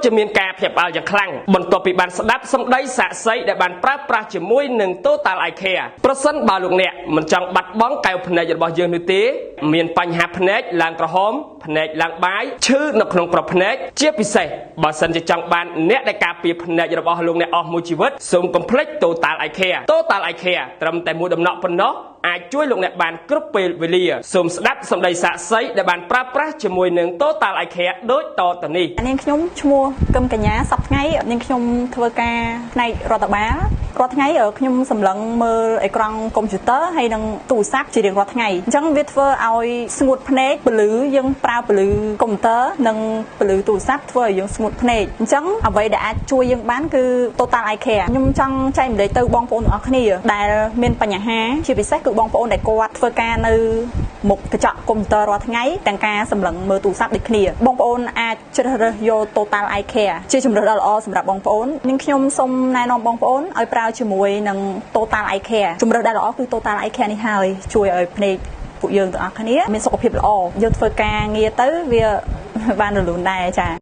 ជាមានការភ្ញាក់ផ្អើលយ៉ាងខ្លាំងបន្ទាប់ពីបានស្ដាប់សម្ដីសាក្សីដែលបានប្រើប្រាស់ជាមួយនឹង Total Eye Care ប្រសិនបើលោកអ្នកមិនចង់បាត់បង់កែវភ្នែករបស់យើងនោះទេមានបញ្ហាភ្នែកឡើងក្រហមភ្នែកឡើងបាយឈឺនៅក្នុងប្រភ្នែកជាពិសេសបើសិនជាចង់បានអ្នកដែលការពារភ្នែករបស់លោកអ្នកអស់មួយជីវិតសូមកុំភ្លេច Total Eye Care Total Eye Care ត្រឹមតែមួយដំណក់ប៉ុណ្ណោះអាចជួយលោកអ្នកបានគ្រប់ពេលវេលាសូមស្ដាប់សម្ដីសាក្សីដែលបានប្រើប្រាស់ជាមួយនឹង Total Eye Care ដូចតទៅនេះ។ នាងខ្ញុំឈ្មោះកឹមកញ្ញាសប្តាហ៍ថ្ងៃនាងខ្ញុំធ្វើការផ្នែករដ្ឋបាលរាល់ថ្ងៃខ្ញុំសម្លឹងមើលអេក្រង់កុំព្យូទ័រហើយនិងទូរស័ព្ទជារៀងរាល់ថ្ងៃអញ្ចឹងវាធ្វើឲ្យស្ងួតភ្នែកពន្លឺយើងប្រើពន្លឺកុំព្យូទ័រនិងពន្លឺទូរស័ព្ទធ្វើឲ្យយើងស្ងួតភ្នែកអញ្ចឹងអ្វីដែលអាចជួយយើងបានគឺ Total Eye Care ខ្ញុំចង់ចែករំលែកទៅបងប្អូនទាំងអស់គ្នាដែលមានបញ្ហាជាពិសេសគឺបងប្អូនដែលគាត់ធ្វើការនៅមុខកញ្ចក់កុំព្យូទ័ររាល់ថ្ងៃទាំងការសម្លឹងមើលទូរស័ព្ទដូចគ្នាបងប្អូនអាចជ្រើសរើសយក Total Eye Care ជាជម្រើសដ៏ល្អសម្រាប់បងប្អូននាងខ្ញុំសូមណែនាំបងប្អូនឲ្យប្រើជាមួយនឹង Total Eye Care ជម្រើសដែលល្អគឺ Total Eye Care នេះហើយជួយឲ្យភ្នែកពួកយើងទាំងអស់គ្នាមានសុខភាពល្អយើងធ្វើការងារទៅវាបានរលូនដែរចា៎។